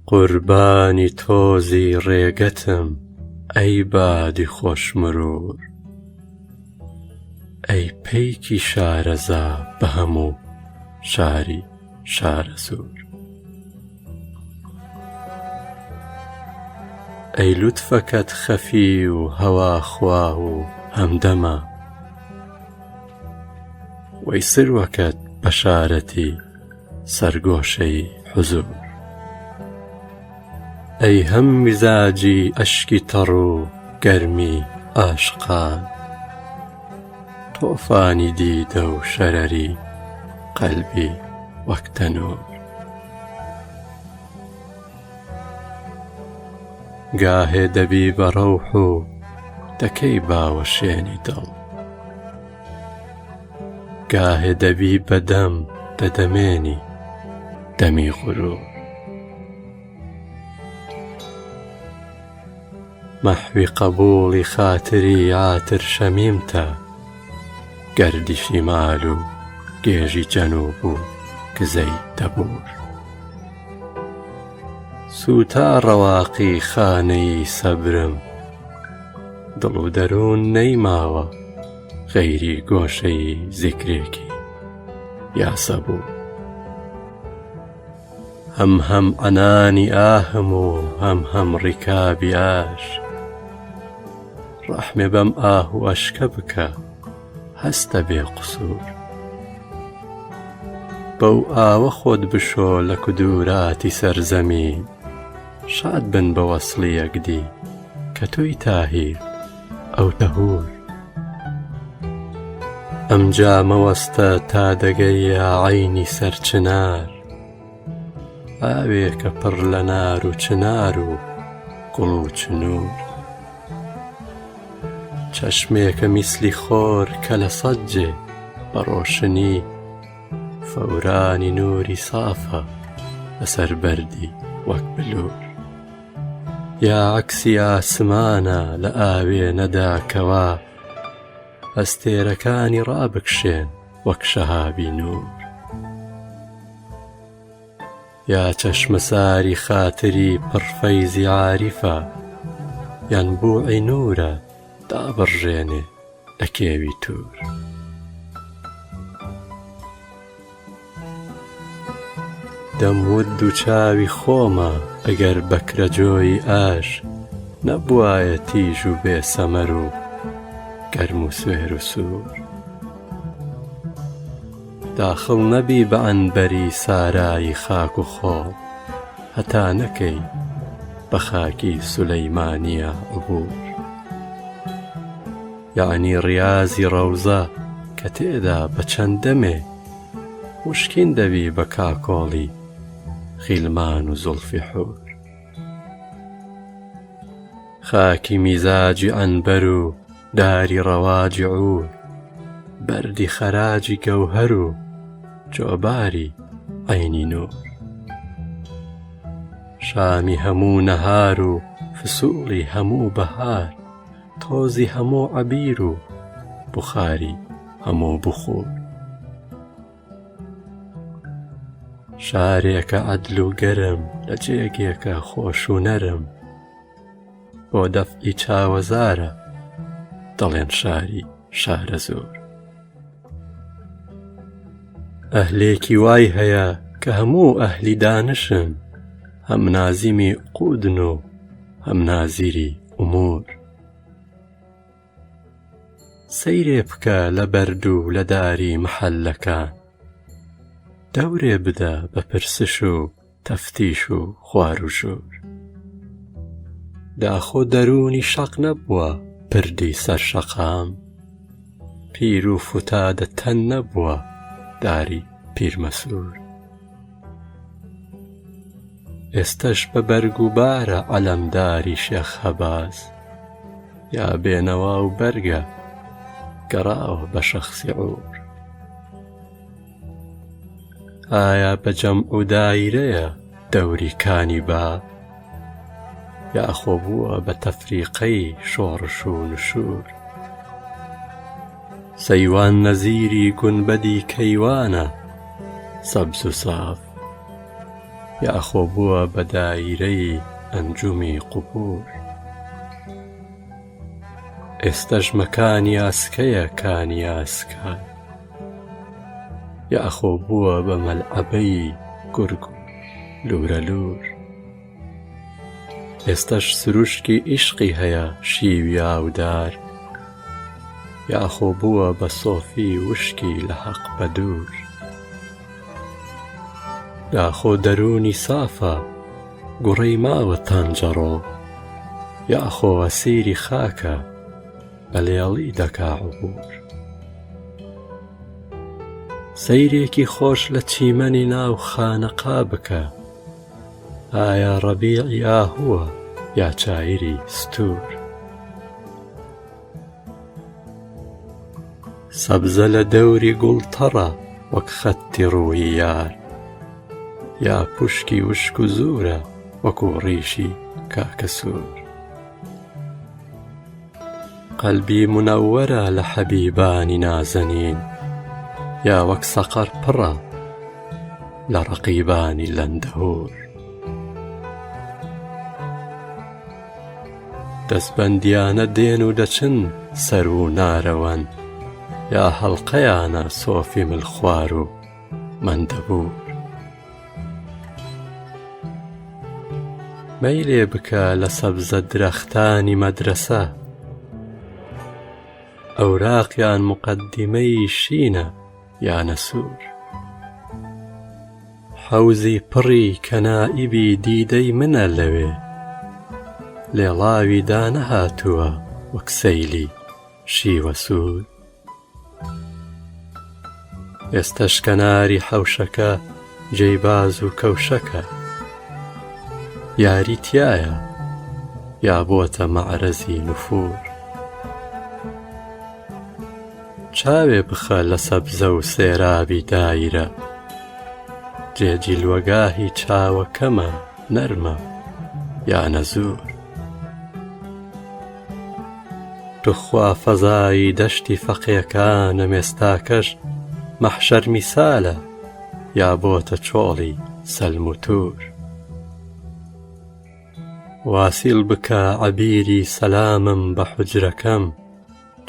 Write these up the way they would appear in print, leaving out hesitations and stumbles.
قوربانی تۆزی ڕێگەتم ئەی بادی خۆش مروور ئەی پەیکی شارەزا بە هەموو شاری شارەزوور. ئەی لوتفەکەت خەفی و هەواخوا و هەمدەمە وەی سروەکەت بەشارەتی سەرگۆشەی حوزوور. ئەی هەم میزاجی ئەشکی تەڕ و گەرمی عاشقان تۆفانی دیدە و شەرەری قەلبی وەک تەنوور. گاهێ دەبی بە ڕەوح و دەکەی باوەشێنی دڵ. گاهێ دەبی بە دەم دەدەمێنی دەمی غروور. مەحوی قەبووڵی خاتری عاتر شەمیمتە گەردی شیمال و گێژی جەنووب و کزەی دەبوور. سووتا ڕەواقی خانەی سەبرم دڵ و دەروون نەیماوە غەیری گۆشەی زیکرێکی یاسەبوور. هەم هەم عەنانی ئاهم و هەم هەم ڕیکابی ئاش ڕەحمێ بەم ئاه و ئەشکە بکە هەستە بێ قسوور بەو ئاوە خۆت بشۆ لە کودوراتی سەرزەمین شاد بن بە وەسڵی یەکدی کە تۆی تاهیر ئەو تەهوور ئەمجا مەوەستە تا دەگەیە عەینی سەر چنار ئاوێکە پڕ لە نار و چنار و گوڵ و چنوور چەشمێکە میسلی خۆر کە لە سەجێ بە ڕۆشنی فەورانی نووری سافە لەسەر بەردی وەک بلوور یا عەکسی ئاسمانە لە ئاوێنەدا کەوا ئەستێرەکانی ڕابکشێن وەک شەهابی نوور یا چەشمەساری خاتری پڕ فەیزی عاریفە یان بووعی نوورە دابڕژێنێ لە کێوی توور. دەم ورد و چاوی خۆمە ئەگەر بەکرەجۆی ئاش نەبوایە تیژ و بێ سەمەر و گەرم و سوێر و سوور. داخڵ نەبی بە عەنبەری سارایی خاک و خۆڵ هەتا نەکەی بە خاکی سولەیمانییە عبوور. یەعنی ڕیازی ڕەوزە کە تێدا بە چەند دەمێ وشکین دەبی بە کاکۆڵی غیلمان و زوڵفی حوور. خاکی میزاجی عەنبەر و داری ڕەواجی عوور بەردی خەراجی گەوهەر و جۆباری عەینی نوور. شامی هەموو نەهار و فسووڵی هەموو بەهار تۆزی هەموو عەبیر و بوخاری هەموو بخوور. شارێکە عەدل و گەرم لە جێگێکە خۆش و نەرم بۆ دەفعی چاوەزارە دەڵێن شاری شارەزوور. ئەهلێکی وای هەیە کە هەموو ئەهلی دانشن هەم نازیمی عقودن و هەم نازیری ئومور. سەیرێ بکە لە بەرد و لە داری مەحەللەکان دەورێ بدە بە پرسش و تەفتیش و خوار و ژوور داخۆ دەروونی شەق نەبووە پردی سەر شەقام پیر و فتادە تەن نەبووە داری پیرمەسوور ئێستەش بە بەرگ و بارە عەلەمداری شێخ هەباز یا بێنەوا و بەرگە گەڕاوە بە شەخسی عوور ئایا بە جەمع و دایرەیە دەوری کانی با یاخۆ بووە بە تەفریقەی شۆڕش و نشوور سەیوان نەزیری گونبەدی کەیوانە سەبز و ساف. یاخۆ بووە بە دایرەی ئەنجومی قوبوور. ئێستەش مەکانی ئاسکەیە کانی ئاسکان، یاخۆ بووە بە مەلعەبەی گورگ و لوورەلوور. ئێستەش سروشکی ئیشقی هەیە شیوی ئاودار، یاخۆ بووە بە سۆفی وشکی لە حەق بە دوور. داخۆ دەروونی سافە گوڕەی ماوە تەنجەڕۆ، یاخۆ ئەسیری خاکە بە لێڵی دەکا عبوور. سەیرێکی خۆش لە چیمەنی ناو خانەقا بکە، ئایا ڕەبیعی ئاهووە یا چایری ستوور؟ سەبزە لە دەوری گوڵ تەڕە وەک خەتتی ڕووی یار، یا پوشکی وشک و زوورە وەکوو ڕیشی کاکەسوور. قەلبی مونەوەرە لە حەبیبانی نازەنین، یا وەک سەقەر پڕە لە ڕەقیبانی لەندەهوور. دەستبەندیانە دێن و دەچن سەرو و نارەوەن، یا هەڵقەیانە سۆفی ملخوار و مەندەبوور. مەیلێ بکە لە سەبزە درەختانی مەدرەسە، ئەوراقیان موقەدیمەی شینە یا نەسوور. حەوزی پڕی کەنائیبی دیدەی منە لەوێ، لێڵاوی دانەهاتووە وەک سەیلی شیوەسوور. ئێستەش کەناری حەوشەکە جێی باز و کەوشەکە، یاری تیایە یا بۆتە مەعرەزی نفوور. چاوێ بخە لە سەبزە و سێرابی دایرە، جێ جیلوەگاهی چاوەکەمە نەرمە یا نەزوور. توخوا فەزای دەشتی فەقێکانە مێستاکەش مەحشەر میسالە یا بۆتە چۆڵی سەلم و توور. واسیل بکە عەبیری سەلامم بە حوجرەکەم،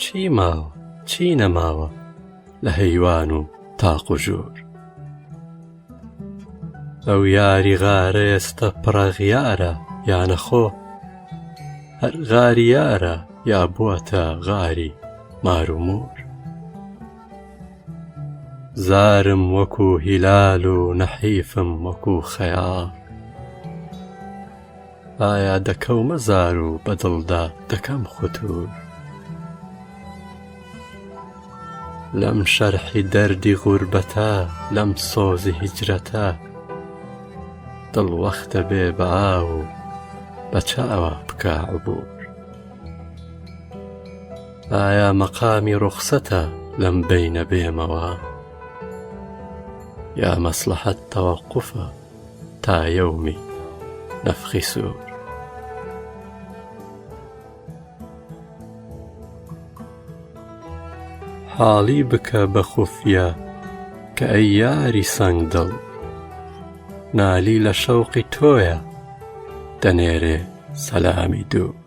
چی ماوە چی نەماوە لە هەیوان و تاق و ژوور. ئەو یاری غارە ئێستە پڕە غیارە یا نەخۆ هەر غاری یارە یا بووەتە غاری مار و موور. زارم وەکوو هیلال و نەحیفم وەکوو خەیاڵ. ئایا دەکەومە زار و بە دڵدا دەکەم ختوور؟ لەم شەرحی دەردی غوربەتە لەم سۆزی هیجرەتە دڵ وەختە بێ بە ئاو و بە چاوا بکا عبوور. ئایا مەقامی ڕوخسەتە لەم بەینە بێمەوە؟ یا مەسڵەحەت تەوەقوفە تا یەومی نەفخی سوور؟ حاڵی بکە بە خوفیە کە ئەی یاری سەنگدڵ نالی لە شەوقی تۆیە دەنێرێ سەلامی دوور.